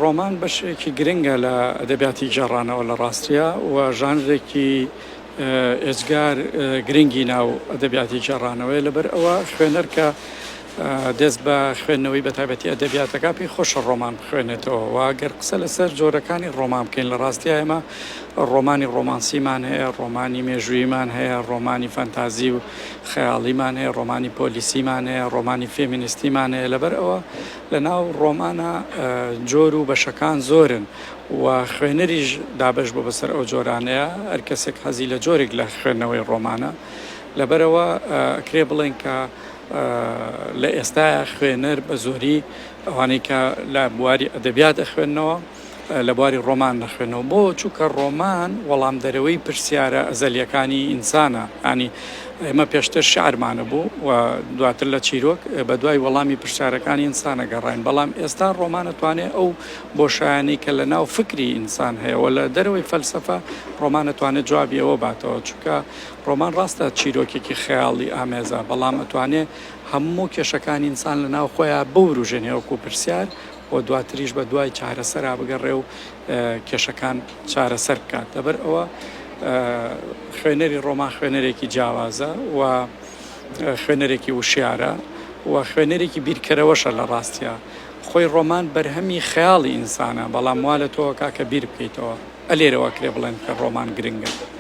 ڕۆمان بەشێکی گرنگە لە ئەدەبیاتی گێڕانەوە لە ڕاستیا و ژانرێکی ئێجگار گرنگی ناو ئەدەبیاتی گێڕانەوەیە، لەبەر ئەوە خوێنەر کە دەست بە خوێندنەوەی بە تایبەتی ئەدەبیاتەکە پێی خۆشە ڕۆمان بخوێنێتەوە و گەر قسە لەسەر جۆرەکانی ڕۆمان بکەین لە ڕاستیا ئێمە ڕۆمانی ڕۆمانسیمان هەیە، ڕۆمانی مێژووییمان هەیە، ڕۆمانی فەنتازی و خەیاڵیمان هەیە، ڕۆمانی پۆلیسیمان هەیە، ڕۆمانی فێمینیستیمان هەیە، لەبەر ئەوە لە ناو ڕۆمانا جۆر و بەشەکان زۆرن و خوێنەریش دابەش بووە بەسەر ئەو جۆرانەیا، هەر کەسێک حەزی لە جۆرێک لە خوێندنەوەی ڕۆمانە، لەبەرئەوە ئەکرێ بڵێین کە لە ئێستایا خوێنەر بە زۆری ئەوانەی کە لە بواری ئەدەبیات ئەخوێننەوە لە بواری ڕۆمان نەخوێنەوە بۆ چونکە ڕۆمان وەڵامدەرەوەی پرسیارە ئەزەلیەکانی ئینسانە ینی ئێمە پێشتر شعرمانە بوو و دواتر لە چیرۆک بە دوای وەڵامی پرسیارەکانی ئینسانە گەڕاین بەڵام ئێستا ڕۆمانە توانێ ئەو بۆشایانەی کە لە ناو فکری ئینسان هەیە و لە دەرەوەی فەلسەفە ڕۆمانە توانێت جوابی ئەوە باتەوە چونکە ڕۆمان ڕاستە چیرۆکێکی خەیاڵی ئامێزە بەڵام ئەتوانێ هەموو کێشەکانی ئینسان لە ناو خۆیا بوروژێنێ وەکو پرسیار و دواتریش بە دوای چارەسەرا بگەڕێ و کێشەکان چارەسەر بکات لەبەر ئەوە خوێنەری ڕۆمان خوێنەرێکی جیاوازە و خوێنەرێکی وشیارە و خوێنەرێکی بیرکەرەوەشە لە ڕاستیا خۆی ڕۆمان بەرهەمی خەیاڵی ئینسانە بەڵام وا لە تۆ ئەکا کە بیر بکەیتەوە ئەلێرەوە ئەکرێ بڵێن کە ڕۆمان گرنگە.